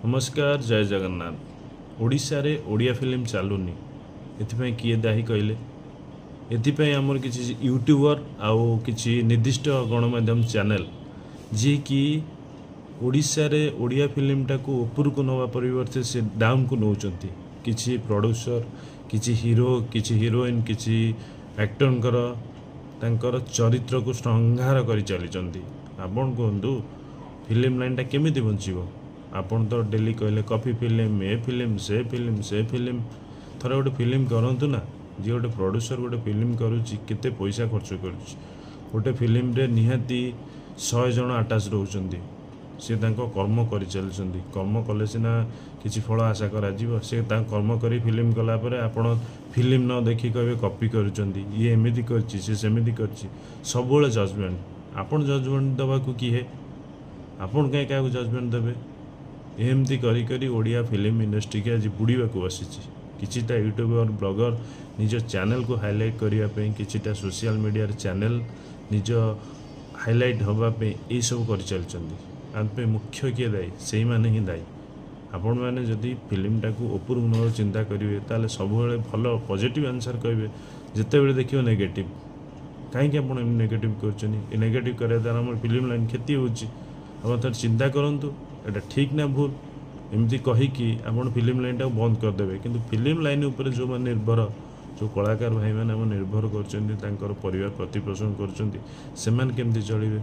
ନମସ୍କାର, ଜୟ ଜଗନ୍ନାଥ। ଓଡ଼ିଶାରେ ଓଡ଼ିଆ ଫିଲ୍ମ ଚାଲୁନି, ଏଥିପାଇଁ କିଏ ଦାୟୀ କହିଲେ? ଏଥିପାଇଁ ଆମର କିଛି ୟୁଟ୍ୟୁବର ଆଉ କିଛି ନିର୍ଦ୍ଦିଷ୍ଟ ଗଣମାଧ୍ୟମ ଚ୍ୟାନେଲ୍, ଯିଏକି ଓଡ଼ିଶାରେ ଓଡ଼ିଆ ଫିଲ୍ମଟାକୁ ଉପରକୁ ନେବା ପରିବର୍ତ୍ତେ ସେ ଡାଉନକୁ ନେଉଛନ୍ତି। କିଛି ପ୍ରଡ୍ୟୁସର, କିଛି ହିରୋ, କିଛି ହିରୋଇନ୍, କିଛି ଆକ୍ଟରଙ୍କର ତାଙ୍କର ଚରିତ୍ରକୁ ସଂହାର କରି ଚାଲିଛନ୍ତି। ଆପଣ କୁହନ୍ତୁ, ଫିଲ୍ମ ଲାଇନ୍ଟା କେମିତି ବଞ୍ଚିବ? ଆପଣ ତ ଡେଲି କହିଲେ କପି ଫିଲ୍ମ, ଏ ଫିଲ୍ମ, ସେ ଫିଲ୍ମ, ସେ ଫିଲ୍ମ। ଥରେ ଗୋଟେ ଫିଲ୍ମ କରନ୍ତୁ ନା। ଯିଏ ଗୋଟେ ପ୍ରଡ୍ୟୁସର ଗୋଟେ ଫିଲ୍ମ କରୁଛି, କେତେ ପଇସା ଖର୍ଚ୍ଚ କରୁଛି। ଗୋଟେ ଫିଲ୍ମରେ ନିହାତି 100 ଜଣ ଆଟାଚ୍ ରହୁଛନ୍ତି। ସେ ତାଙ୍କ କର୍ମ କରିଚାଲିଛନ୍ତି। କର୍ମ କଲେ ସିନା କିଛି ଫଳ ଆଶା କରାଯିବ। ସେ ତାଙ୍କ କର୍ମ କରି ଫିଲ୍ମ କଲା ପରେ ଆପଣ ଫିଲ୍ମ ନ ଦେଖି କହିବେ କପି କରୁଛନ୍ତି, ଇଏ ଏମିତି କରିଛି, ସେ ସେମିତି କରିଛି। ସବୁବେଳେ ଜଜମେଣ୍ଟ। ଆପଣ ଜଜମେଣ୍ଟ ଦେବାକୁ କିଏ? ଆପଣ କାହିଁ କାହାକୁ ଜଜମେଣ୍ଟ ଦେବେ? ଏମିତି କରି କରି ଓଡ଼ିଆ ଫିଲ୍ମ ଇଣ୍ଡଷ୍ଟ୍ରିକି ଆଜି ବୁଡ଼ିବାକୁ ବସିଛି। କିଛିଟା ୟୁଟ୍ୟୁବର, ବ୍ଲଗର ନିଜ ଚ୍ୟାନେଲକୁ ହାଇଲାଇଟ୍ କରିବା ପାଇଁ, କିଛିଟା ସୋସିଆଲ ମିଡ଼ିଆର ଚ୍ୟାନେଲ ନିଜ ହାଇଲାଇଟ୍ ହେବା ପାଇଁ ଏଇସବୁ କରିଚାଲିଛନ୍ତି। ଆ ପାଇଁ ମୁଖ୍ୟ କିଏ ଦାୟୀ? ସେଇମାନେ ହିଁ ଦାୟୀ। ଆପଣମାନେ ଯଦି ଫିଲ୍ମଟାକୁ ଉପରକୁ ନେବାକୁ ଚିନ୍ତା କରିବେ, ତାହେଲେ ସବୁବେଳେ ଭଲ ପଜିଟିଭ୍ ଆନ୍ସର୍ କହିବେ। ଯେତେବେଳେ ଦେଖିବ ନେଗେଟିଭ୍, କାହିଁକି ଆପଣ ଏମିତି ନେଗେଟିଭ୍ କରୁଛନ୍ତି? ଏ ନେଗେଟିଭ୍ କରିବା ଦ୍ୱାରା ଆମର ଫିଲ୍ମ ଲାଇନ୍ କ୍ଷତି ହେଉଛି। ଆପଣ ଥରେ ଚିନ୍ତା କରନ୍ତୁ, ଏଇଟା ଠିକ୍ ନା ଭୁଲ? ଏମିତି କହିକି ଆପଣ ଫିଲ୍ମ ଲାଇନ୍ଟାକୁ ବନ୍ଦ କରିଦେବେ, କିନ୍ତୁ ଫିଲ୍ମ ଲାଇନ୍ ଉପରେ ଯେଉଁମାନେ ନିର୍ଭର, ଯେଉଁ କଳାକାର ଭାଇମାନେ ଆମ ନିର୍ଭର କରୁଛନ୍ତି, ତାଙ୍କର ପରିବାର ପ୍ରତିପୋଷଣ କରୁଛନ୍ତି, ସେମାନେ କେମିତି ଚଳିବେ?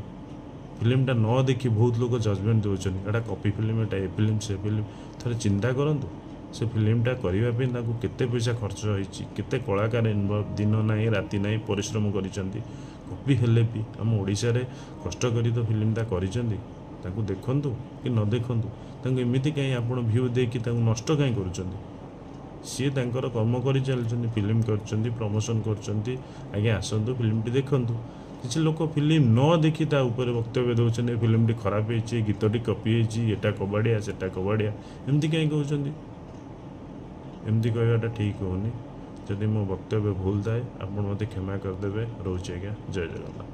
ଫିଲ୍ମଟା ନ ଦେଖି ବହୁତ ଲୋକ ଜଜମେଣ୍ଟ ଦେଉଛନ୍ତି, ଏଇଟା କପି ଫିଲ୍ମ, ଏଇଟା ଏ ଫିଲ୍ମ, ସେ ଫିଲ୍ମ। ଥରେ ଚିନ୍ତା କରନ୍ତୁ, ସେ ଫିଲ୍ମଟା କରିବା ପାଇଁ ତାଙ୍କୁ କେତେ ପଇସା ଖର୍ଚ୍ଚ ହେଇଛି, କେତେ କଳାକାର ଇନଭଲ୍ଭ, ଦିନ ନାହିଁ ରାତି ନାହିଁ ପରିଶ୍ରମ କରିଛନ୍ତି। କପି ହେଲେ ବି ଆମ ଓଡ଼ିଶାରେ କଷ୍ଟ କରି ତ ଫିଲ୍ମଟା କରିଛନ୍ତି। ତାକୁ ଦେଖନ୍ତୁ କି ନ ଦେଖନ୍ତୁ, ତାଙ୍କୁ ଏମିତି କାହିଁ ଆପଣ ଭ୍ୟୁ ଦେଇକି ତାଙ୍କୁ ନଷ୍ଟ କାହିଁ କରୁଛନ୍ତି? ସିଏ ତାଙ୍କର କର୍ମ କରି ଚାଲିଛନ୍ତି, ଫିଲ୍ମ କରୁଛନ୍ତି, ପ୍ରମୋସନ୍ କରୁଛନ୍ତି। ଆଜ୍ଞା, ଆସନ୍ତୁ, ଫିଲ୍ମଟି ଦେଖନ୍ତୁ। କିଛି ଲୋକ ଫିଲ୍ମ ନ ଦେଖି ତା ଉପରେ ବକ୍ତବ୍ୟ ଦେଉଛନ୍ତି, ଏ ଫିଲ୍ମଟି ଖରାପ ହେଇଛି, ଗୀତଟି କପି ହେଇଛି, ଏଟା କବାଡ଼ିଆ, ସେଟା କବାଡ଼ିଆ। ଏମିତି କାହିଁ କହୁଛନ୍ତି? ଏମିତି କହିବାଟା ଠିକ୍ ହେଉନି। ଯଦି ମୋ ବକ୍ତବ୍ୟ ଭୁଲ ଥାଏ, ଆପଣ ମୋତେ କ୍ଷମା କରିଦେବେ। ରହୁଛି ଆଜ୍ଞା, ଜୟ ଜଗନ୍ନାଥ।